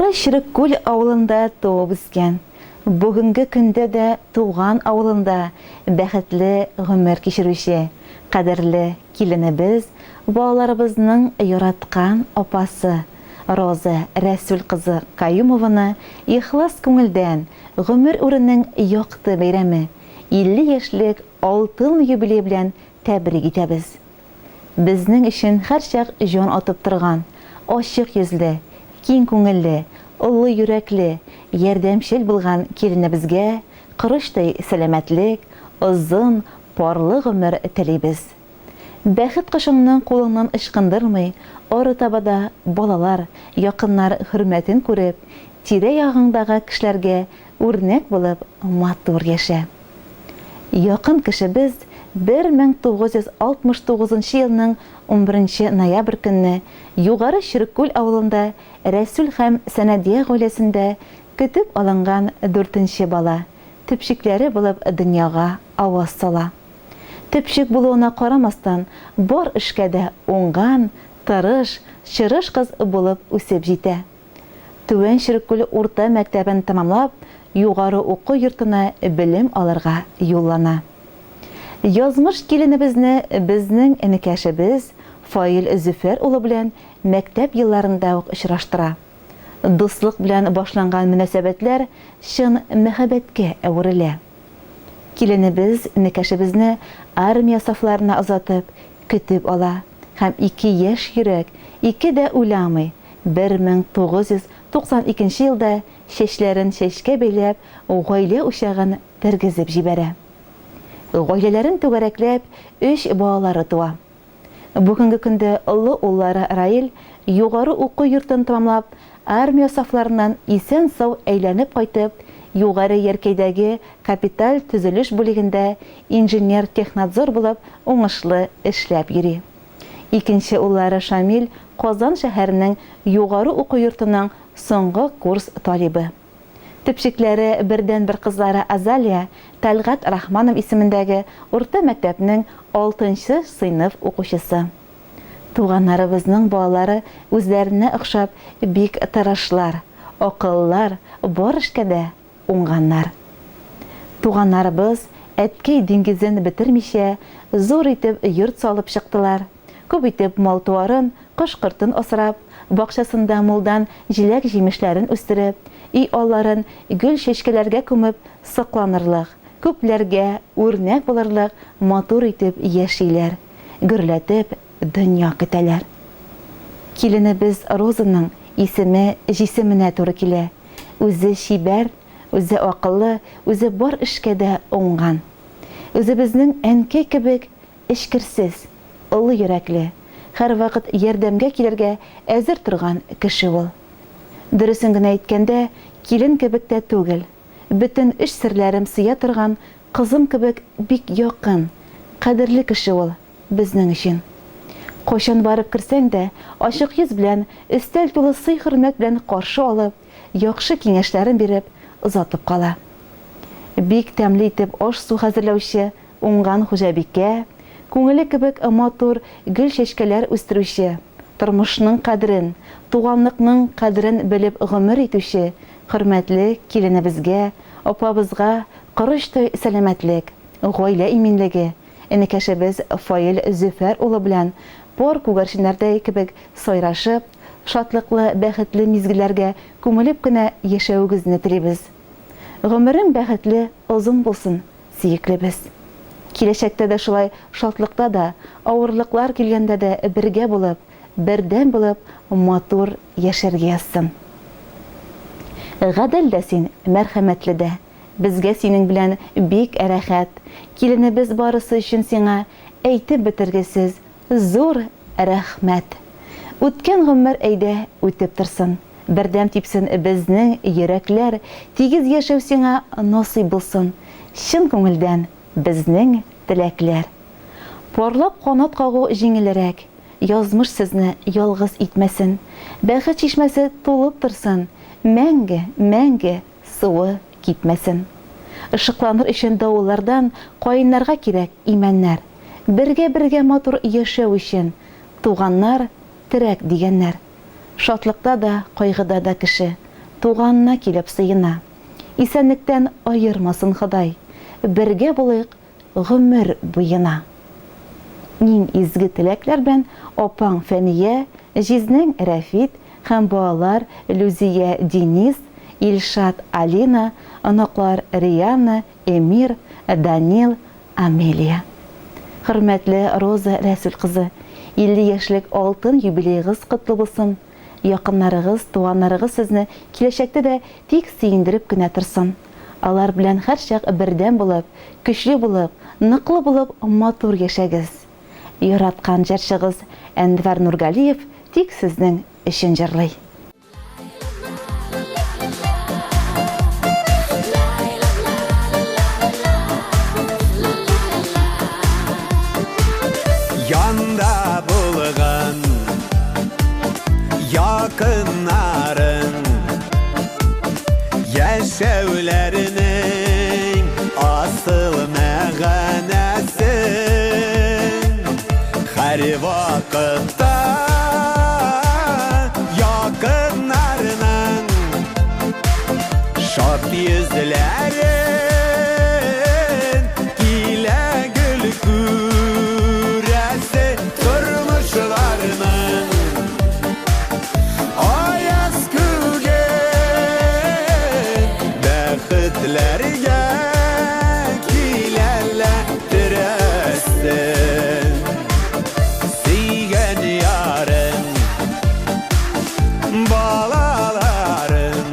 Югары Череккүл авылында туып үскән, бүгенге көндә дә туган авылында бәхетле гомер кичерүче кадерле киленебез, балаларыбызның яраткан апасы Роза Рәсүл кызы Каюмованы ихлас күңелдән гомер үренең якты бәйрәме, 50 яшьлек алтын юбилее белән тәбрик итәбез. Безнең өчен һәрчак җан атып торган, ачык йөзле, киң күңелле, олы йөрәкле, ярдәмчел булган киленебезгә корычтай сәламәтлек, озын, парлы гомер телибез. Бәхет кошыңны кулыңнан ычкындырмый, арытаба да балалар, якыннар хөрмәтен күреп, тирә-ягыңдагы кешеләргә үрнәк булып матур яшә. Якын кешебез 1969 нчы елның унберенче ноябрь көнне Югары Череккүл авылында Рәсүл һәм Сәнәдия гаиләсендә көтеп алынган дүртенче бала, төпчекләре булып дөньяга аваз сала. Төпчек булуына карамастан, бар эшкә дә уңган, тырыш, чырыш кыз булып үсеп җитә. Түбән Череккүл урта мәктәбен тәмамлап, югары уку йортына белем алырга юллана. Язмыш киленебезне безнең энекәшебез Фаил Зөфәр улы белән мәктәп елларында ук очраштыра. Дуслык белән башланган мөнәсәбәтләр чын мәхәббәткә әверелә. Киленебез энекәшебезне армия сафларына озатып, көтеп ала һәм ике яшь йөрәк, ике дә уйламый, 1992 нче елда чәчләрен чәчкә бәйләп, гаилә учагын тергезеп җибәрә. Гаиләләрен түгәрәкләп, өч балалары туа. Бүгенге көндә олы уллары Раил югары уку йортын тәмамлап, армия сафларыннан исән-сау әйләнеп кайтып, Югары Яркәйдәге капиталь төзелеш бүлегендә инженер-технадзор булып уңышлы эшләп йөри. Икенче уллары Шамил Казан шәһәренең югары уку йортының соңгы курс талибы. Төпчекләре, бердәнбер кызлары Азалия Тәлгать Рахманов исемендәге урта мәктәпнең алтынчы сыйныф укучысы. Туганнарыбызның балалары үзләренә охшап бик тырышлар, акыллылар, бар эшкә дә уңганнар. Туганнарыбыз әткәй диңгезен бетермичә, зур итеп йорт салып чыктылар, күп итеп мал-туарын, кош-кортын асрап, бакчасында мулдан җиләк-җимешләрен үстереп, өй алларын гөл-чәчкәләргә күмеп сокланырлык, күпләргә үрнәк булырлык матур итеп яшиләр, гөрләтеп дөнья көтәләр. Киленебез Розаның исеме җисеменә туры килә. Үзе чибәр, үзе акыллы, үзе бар эшкә дә уңган. Үзебезнең әнкәй кебек эчкерсез, олы йөрәкле, һәрвакыт ярдәмгә килергә әзер торган кеше ул. Дөресен генә әйткәндә, килен кебек тә түгел, бөтен эч серләрем сыя торган кызым кебек бик якын, кадерле кеше ул безнең өчен. Кайчан барып керсәң дә, ачык йөз белән, өстәл тулы сый-хөрмәт белән каршы алып, яхшы киңәшләрен биреп, озатып кала. Бик тәмле итеп аш-су хәзерләүче уңган хуҗабикә, күңеле кебек матур гөл-чәчкәләр үстерүче, тормышның кадерен, туганлыкның кадерен белеп гомер итүче хөрмәтле киленебезгә, апабызга корычтай сәламәтлек, гаилә иминлеге, энекәшебез Фаил Зөфәр улы белән пар күгәрченнәрдәй кебек сайрашып, шатлыклы, бәхетле мизгелләргә күмелеп кенә яшәвегезне телибез. Гомерең бәхетле, озын булсын, сөеклебез. Киләчәктә дә шулай шатлыкта да, авырлыклар килгәндә дә бергә булып, бердәм булып, матур яшәргә язсын. Гадел дә син, мәрхәмәтле дә. Безгә синең белән бик рәхәт. Киленебез барысы өчен сиңа әйтеп бетергесез зур рәхмәт. Үткән гомер әйдә үтеп торсын. Бердәм типсен безнең йөрәкләр, тигез яшәү сиңа насыйп булсын. Чын күңелдән безнең теләкләр. Парлап канат кагу җиңелрәк. Язмыш сезне ялгыз итмәсен. Бәхет чишмәсе тулып торсын. Мәңге, мәңге Суы кипмәсен. Ышыкланыр өчен давыллардан Каеннарга кирәк имәннәр. Бергә-бергә матур яшәү өчен Туганнар, терәк дигәннәр. Шатлыкта да, кайгыда да кеше. туганына килеп сыена. Исәнлектән аермасын Ходай, бергә булыйк гомер буена. Иң изге теләкләр белән апаң Фәния, җизнәң Рәфит һәм балалар Люзия, Денис, Илшат, Алина, оныклар Риана, Эмир, Данил, Амелия. Хөрмәтле Роза Рәсүл кызы, 50 яшьлек алтын юбилеегыз котлы булсын! Якыннарыгыз, туганнарыгыз сезне киләчәктә дә тик сөендереп кенә торсын. Алар белән һәрчак бердәм булып, көчле булып, ныклы булып матур яшәгез. Яраткан җырчыгыз Әнвәр Нургалиев тик сезнең өчен җырлый. Янда булган якыннарың Яшәүләренең асыл мәгънәсен Һәрвакытта якыннарының Шат йөзләрен килә гел күрәсе Тормышларының Аяз күген бәхетләргә киләләтерәсен. Сөйгән ярың, балаларың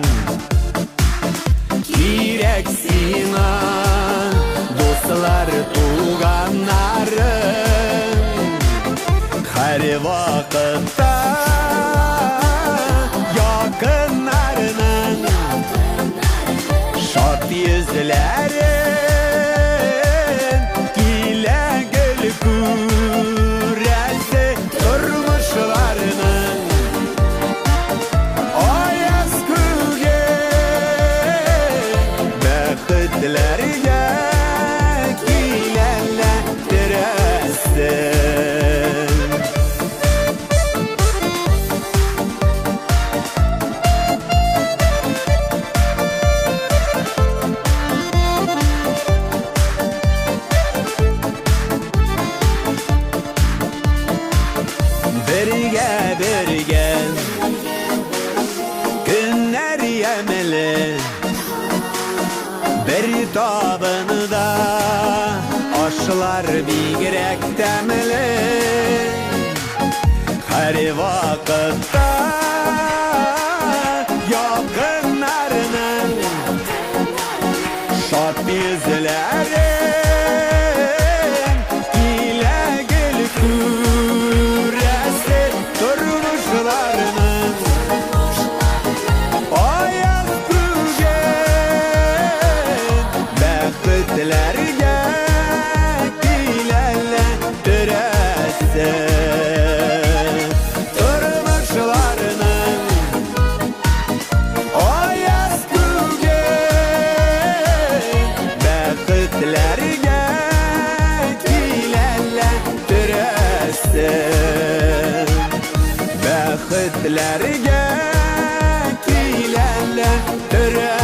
кирәк сиңа, дуслар, туганнарың. Һәрвакытта якыннарының шат йөзләрен килә гел күрәсе тормышларының аяз күген бәхетләргә киләләтерәсен. Бергә бергә көннәр ямьле, бер табында ашлар бигрәк тәмле. Һәрвакытта якыннарның шат йөзләрен килә гел күрәсе тормышларының аяз күген бәхетләргә киләләтерәсе тормышларының аяз күген бәхетләргә киләләтерәсе бәхетләргә киләләтерәсе.